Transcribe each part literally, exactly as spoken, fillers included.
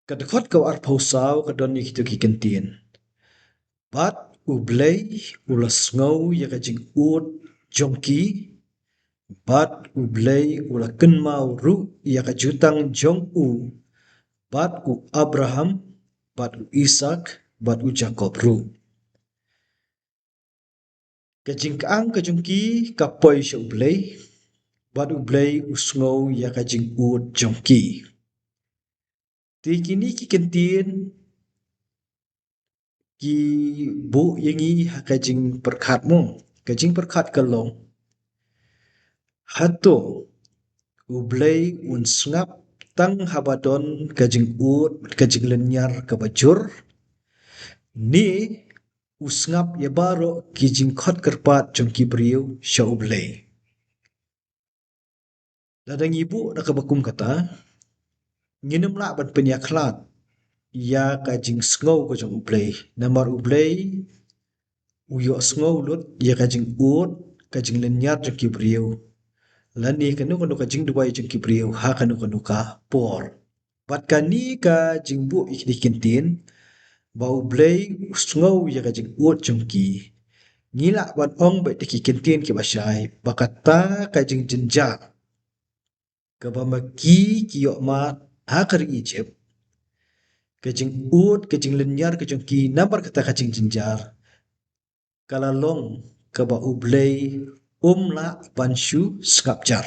Ka dkhot kaba arphew saw ka don ïa kito ki kyntien. Bad U Blei u la sngew ïa ka jingud jong ki, bad U Blei u la kynmaw ruh ïa ka jutang jong u, bad u Abraham, bad u Isak, bad u Jakob ruh. Ka jingkyang ka jong ki ka poi sha U Blei, bad U Blei u sngew ïa ka jingud jong ki. Te kine ki kyntien ki buh ïa ngi ha ka jingpyrkhat mo. Ka jingpyrkhat ka long, hato U Blei un sngap tang haba don ka jingud, ka jinglynñiar kaba jur, ne u sngap ïa baroh ki jingkhot kyrpad jong ki briew sha U Blei? Lada ngi buh da kaba kum kata, ngin ym lah ban pynïakhlad ïa ka jingsngew ka jong U Blei. Namar U Blei u ïohsngew lut ïa ka jingud, ka jinglynñiar jong ki briew, lane kano kano ka jingduwai jong ki briew ha kano kano ka por. Bad kane ka jingbuh ïa kine ki kyntien, ba U Blei u sngew ïa ka jingud jong ki, ngi lah ban ong beit da ki kyntien kiba shai ba kata ka jingjynjar kaba ma ki ki ïoh mad ha ka ri Ijip, ka jingud, ka jinglynñiar ka jong ki namar kata ka jingjynjar, ka la long kaba U Blei um lah ban shu sngap jar.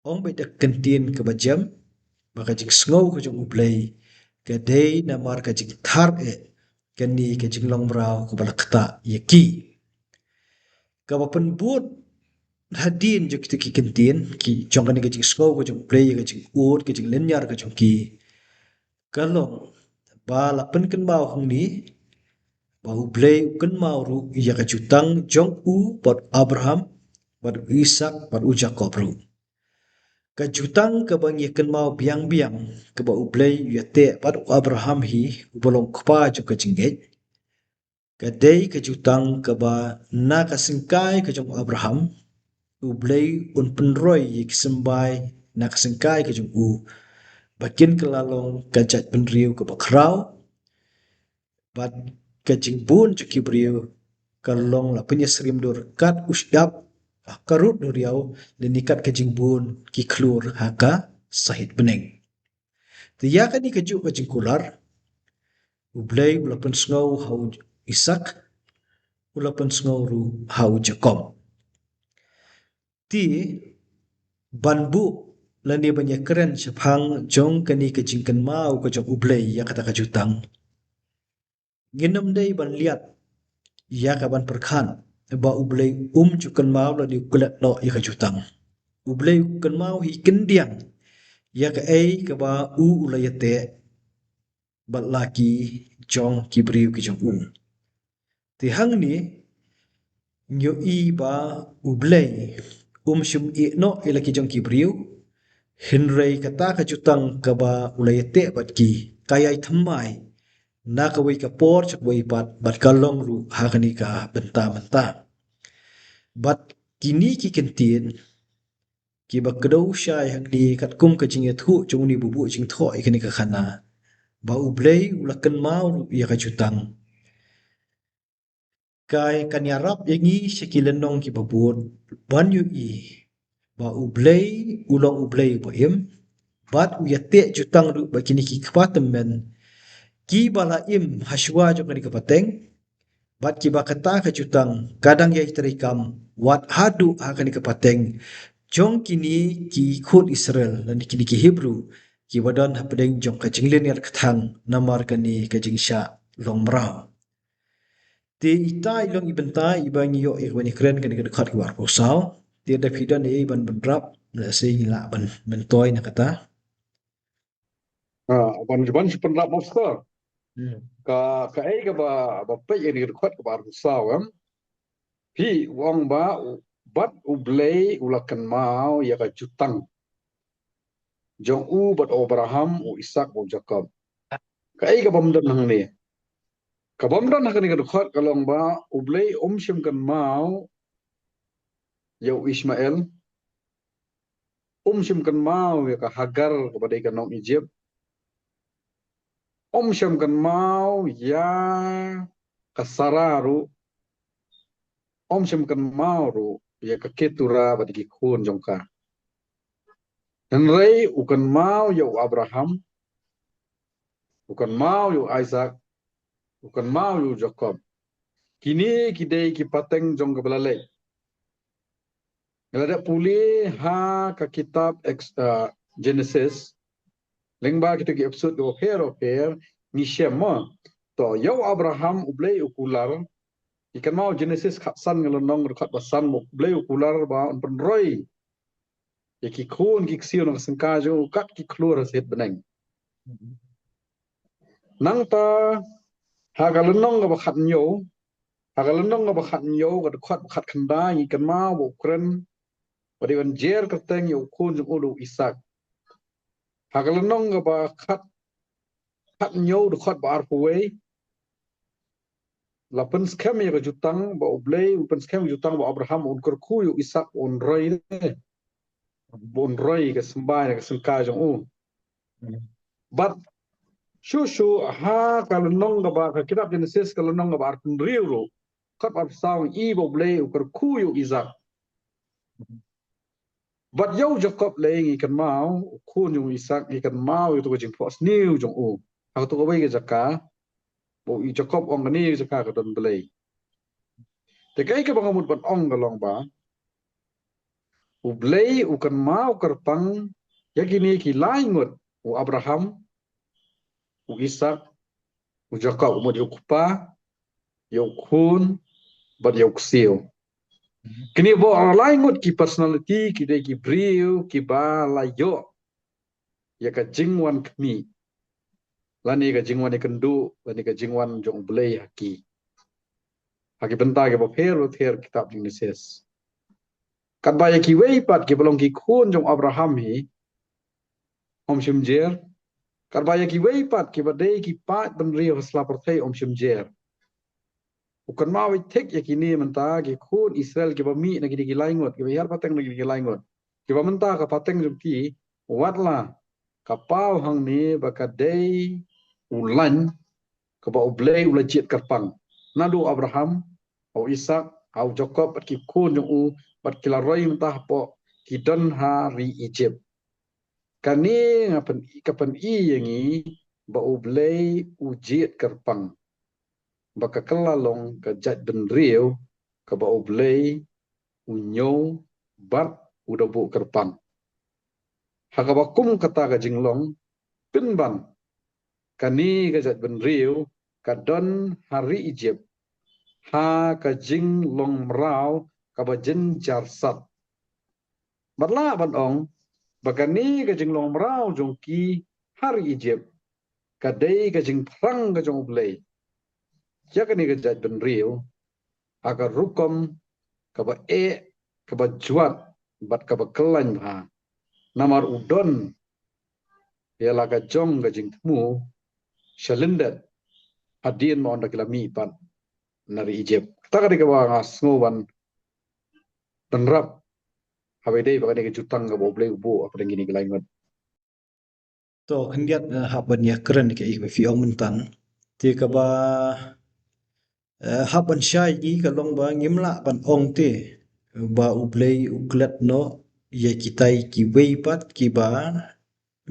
Ong beit da ka kyntien kaba jem, ba ka jingsngew ka jong U Blei ka dei namar ka jingthar eh kane ka jinglong mraw kaba la ktah ïa ki. Kaba pynbud hadien jong kito ki kyntien, ki jong kane ka jingsngew ka jong U Blei ïa ka jingud, ka jinglynñiar ka jong ki, ka long ba la pynkynmaw hangne ba U Blei u kynmaw ruh ïa ka jutang jong u bad u Abraham, bad u Isak, bad u Jakob ruh. Ka jutang kaba ngi ïa kynmaw biang biang kaba U Blei u ïateh bad u Abraham hi, uba long u kpa jong ka jingngeit. Ka dei ka jutang kaba na ka syngkai ka jong u Abraham, U Blei un pynroi ïa ki symbai na ka syngkai ka jong u, ba kin kylla long ka jaitbynriew kaba khraw, bad ka jingbun jong ki briew ka long la pynïasyriem dur kat u shyiap ha ka rud duriaw, lane kat ka jingbun ki khlur ha ka sahit bneng. Te ïa kane kajuh ka jingkular, U Blei u la pynsngew ha u Isak, u la pynsngew ruh ha u Jakob. Te ban buh lane ban ïakren shaphang jong kane ka jingkynmaw ka jong U Blei ïa kata ka jutang, ngin ym dei ban liat ïa ka ban pyrkhat ba U Blei um ju kynmaw lane u klet noh ïa ka jutang. U Blei u kynmaw hi kyndiang ïa kaei kaba u u la ïateh bad la ki jong ki briew ki jong u. Te hangne ngi ïohi ba U Blei um shym ïeh noh ïa la ki jong ki briew, hynrei kata ka jutang kaba u la ïateh bad ki ka ïai thymmai na kawei ka por sha kawei pat, bad ka long ruh ha kane ka bynta mynta. Bad kine ki kyntien kiba kdew shai hangne katkum ka jingïathuh jong une u buh jingthoh ïa kane ka khana, ba U Blei u la kynmaw ruh ïa ka jutang, ka kan ïarap ïa ngi sha ki lynnong kiba bud ban ïohi ba U Blei u long U Blei uba im, bad u ïateh jutang ruh bad kine ki kpa tymmen kiba la im ha shuwa jong kane ka pateng, bad kiba kata ka jutang ka dang ïai treikam wat haduh ha kane ka pateng jong kine ki khun Israel lane kine ki Hebru kiba don hapdeng jong ka jinglynñiar kthang namar kane ka jingshah long mraw. Te ita i long i bynta iba ngi ïoh ïa ka ban ïakren kane ka dkhot kaba arphew saw. Te da phi don ei ban bynrap, lehse ngi lah ban myntoi na kata. Ah, ban, ban shu pynrap, Master. Hmm. Ka, kaei kaba, ba peit ïa kane ka dkhot kaba arphew saw, em. Phi ong ba u, bad U Blei u la kynmaw ïa ka jutang jong u bad u Abraham, u Isak, u Jakob. Kaei kabym don hangne? Kabym don ha kane ka dkhot ka long ba U Blei um shym kynmaw ïa u Ishmael, um shym kynmaw ïa ka Hagar kaba dei ka nong Ijipt, Ym shym kynmaw ïa ka Sara ruh, ym shym kynmaw ruh ïa ka Ketura bad ki khun jong ka. Hynrei u kynmaw ïa u Abraham, u kynmaw ïa u Isaac, u kynmaw ïa u Jakob. Kine ki dei ki pateng jong ka ba la leit. Nga la dep pule ha ka kitab Ex-, uh, Genesis, lyngba kito ki episode kiba pher pher, ngi shem mo. To, ïa u Abraham U Blei u kular, ngi kynmaw Genesis khatsan, nga lynnong khatsan, U Blei u kular ba un pynroi ïa ki khun ki ksiew na ka syngkai jong u kat ki khlur ha shet bneng. Nangta, ha ka lynnong kaba khathynñiew, ha ka lynnong kaba khathynñiew, ka dkhot ba khatkhyndai, ngi kynmaw ba u kren, ba dei ban jer kyrteng ïa u khun jong u da u Isak. Ha ka lynnong kaba khat, khathynñiew, dkhot ba arphew wei, la pynskhem ïa ka jutang, ba U Blei u pynskhem ïa ka jutang ba Abraham un kyrkhu ïa u Isak, un roi, un roi ka symbai na ka syngkai jong u. Bad shuh shuh ha ka lynnong kaba, ka kitab Genesis ka lynnong kaba arphew hynriew ruh, dkhot ba arphew saw, ngi i ba U Blei u kyrkhu ïa u Isak. Bad ïa u Jakob lei ngi kynmaw, u khun jong u Isak, ngi kynmaw ïa kato ka jingphohsniew jong u ha kato kawei ka jaka, ba u Jakob u ong kane ka jaka ka don Blei. Te kaei kaba nga mut ban ong ka long ba U Blei u kynmaw kyrpang ïa kine ki lai ngut, u Abraham, u Isak, u Jakob, u mut ïa u kpa, ïa u khun, bad ïa u ksiew. Kine baroh lai ngut ki personality, ki dei ki briew kiba la ïoh ïa ka jingwan khmih, lane ka jingwan ïakynduh, lane ka jingwan jong U Blei ha ki, ha ki bynta kiba pher bapher kitab Genesis. Katba ïa kiwei pat kiba long ki khun jong u Abraham hi, ym shym jer. Katba ïa kiwei pat kiba dei ki paid bynriew ha sla pyrthei, ym shym jer. U kynmaw beit thik ïa kine mynta ki khun Israel kiba mih na kine ki lai ngut, kiba hiar pateng na kine ki lai ngut, kiba mynta ka pateng jong ki, watla ka paw hangne ba ka dei u lain kaba U Blei u la jied kyrpang. Naduh u Abraham, ha u Isak, ha u Jakob, bad ki khun jong u, bad ki la roi mynta hapoh, ki don ha ri Egypt. Kane nga pyn-, ka pyni ïa ngi ba U Blei u jied kyrpang, ba ka kylla long ka jaitbynriew kaba U Blei u ñiew bad u da buh kyrpang. Ha kaba kum kata ka jinglong, pynban kane ka jaitbynriew ka don ha ri Egypt, ha ka jinglong mraw kaba jynjar sat. Bad lah ban ong ba kane ka jinglong mraw jong ki ha ri Egypt ka dei ka jingpyrshang ka jong U Blei ïa kane ka jaitbynriew ha ka rukom kaba eh, kaba jwat, bad kaba khlaiñ bha. Namar u don ïa la ka jong ka jingthmu sha lyndet hadien ba ynda ki la mih pat na ri Egypt. Kata ka dei kaba nga sngew ban, ban rap, haba ïadei bad kane ka jutang kaba U Blei u buh hapdeng kine ki lai ngut. To khyndiat, eh, hap ban ïakren ïa kaei kaba phi ong mynta. Te kaba, eh, hap ban shai ïa ngi ka long ba ngim lah ban ong te ba U Blei u klet noh ïa kitai kiwei pat kiba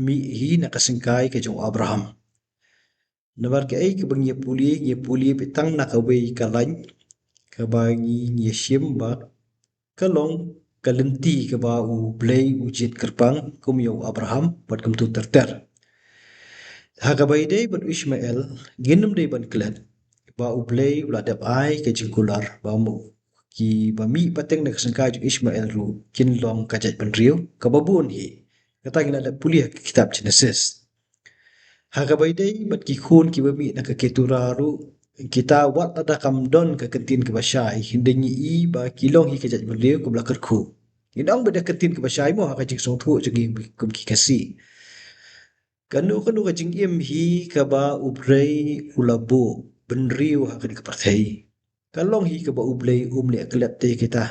mih hi na ka syngkai ka jong u Abraham. Namar kaei kaba ngi ïa pule, ngi ïa pule beit tang na kawei ka lain kaba ngi, ngi ïa shim ba ka long ka lynti kaba U Blei u jied kyrpang kum ïa u Abraham bad kumta ter ter. Ha kaba ïadei bad u Ishmael, ngin ym dei ban klet ba U Blei u la dep ai ka jingkular ba mo, kiba mih pateng na ka syngkai jong u Ishmael ruh kin long ka jaitbynriew kaba bun hi. Kata ngi la dep pule ha ka kitab Genesis. Ha kaba ïadei bad ki khun kiba mih na ka Ketura ruh, kita wat lada kam don ka kyntien kaba shai, hynrei ngi i ba ki long hi ka jaitbynriew kaba la kyrkhu. Ngin ong ba da ka kyntien kaba shai mo ha ka jingsngewthuh jong ngi kum ki Khasi. Kano kano ka jingim hi kaba U Blei u la buh bynriew ha kane ka pyrthei, ka long hi kaba U Blei um leh klet te kita.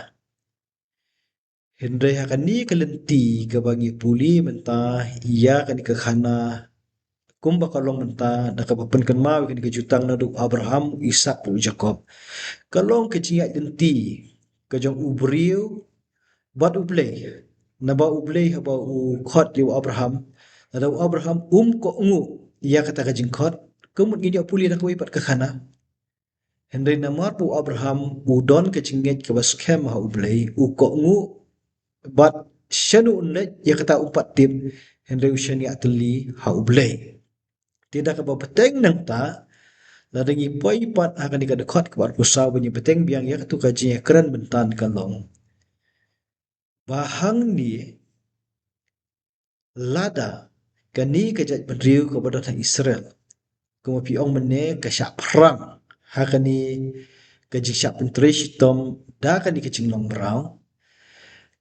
Hynrei ha kane ka lynti kaba ngi pule mynta ïa kane ka khana Kumba ka long mynta, da kaba pynkynmaw ïa kane ka jutang naduh u Abraham, u Isaak, u Jakob. Ka long ka jingïaid lynti ka jong u briew bad U Blei. Naba U Blei haba u khot ïa u Abraham, lada u Abraham um kohnguh ïa kata ka jingkhot, ka mut ngin ïoh pule da kawei pat ka khana. Hynrei namar ba u Abraham u don ka jingngeit kaba skhem ha U Blei, u kohnguh bad shano un leit ïa kata um pat tip, hynrei u shaniah tylli ha U Blei. Te da kaba bteng nangta, lada ngi poi pat ha kane ka dkhot kaba arphew saw ba ngi bteng biang ïa katu ka jingïakren bynta ka long ba hangne, lada kane ka jaitbynriew kaba don ha Israel, kumba phi ong mynne, ka shah phrang ha kane ka jingshah pyntrei shitom da kane ka jinglong mraw,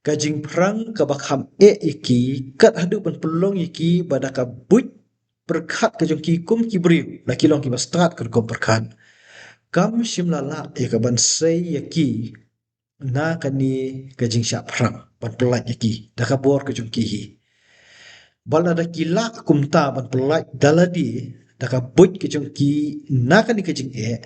ka jingphrang kaba kham eh ïa ki, kat haduh ban pynlong ïa ki ba da ka buit pyrkhat ka jong ki kum ki briew, la ki long kiba stad ka rukom pyrkhat, kam shym la lah ïa ka ban sei ïa ki na kane ka jingshah phrang ban pyllait ïa ki da ka bor ka jong ki hi. Bad lada ki lah kumta ban pyllait da lade da ka buit ka jong ki na kane ka jingeh,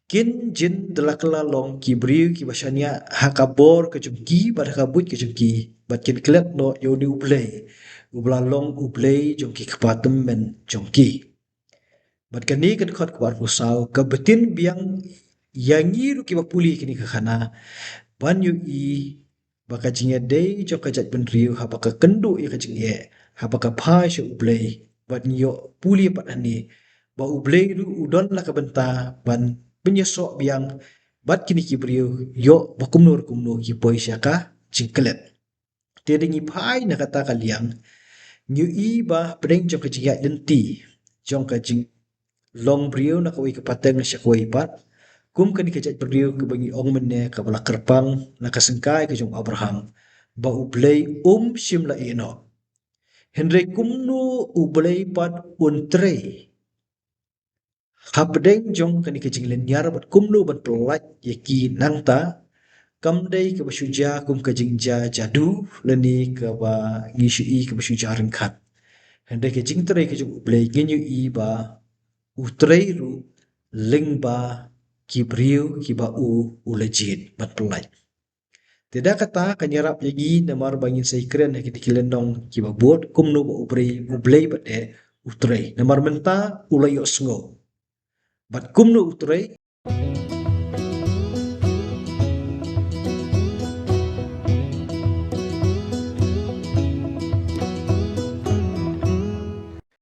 kin jin da la kylla long ki briew kiba shaniah ha ka bor ka jong ki bad ha ka buit ka jong ki, bad kin klet noh ïa une U Blei uba la long U Blei jong ki kpa tymmen jong ki. Bad kane ka dkhot kaba arphew saw ka btin biang ïa ngi ruh kiba pule kane ka khana ban ïohi ba ka jingïadei jong ka jaitbynriew haba ka kynduh ïa ka jingeh, haba ka phai sha U Blei, bad ngi ïoh pule pat hangne ba U Blei ruh u don la ka bynta ban pynïasoh biang bad kine ki briew, ïoh ba kumno ruh kumno ki poi sha ka jingklet. Te da ngi phai na kata ka liang, ngi ïohi ba hapdeng jong ka jingïaid lynti jong ka jinglong briew na kawei ka pateng sha kawei pat, kum kane ka jaitbynriew kaba ngi ong mynne kaba la kyrpang na ka syngkai ka jong u Abraham, ba U Blei um shym la ïehnoh. Hynrei kumno U Blei pat un trei hapdeng jong kane ka jinglynñiar bad kumno ban pyllait ïa ki nangta, kam dei kaba shu jia kum ka jingjia jadu lane kaba ngi shu i kaba shu jia ryngkat. Hynrei ka jingtrei ka jong U Blei ngin ïohi ba u trei ruh lyngba ki briew kiba u u la jied ban pyllait. Te da kata kan ïarap ïa ngi namar ba ngin sa ïakren ha kine ki lynnong kiba bud kumno ba U Blei, U Blei bad eh u trei. Namar mynta u la ïohsngew. Bad kumno u trei,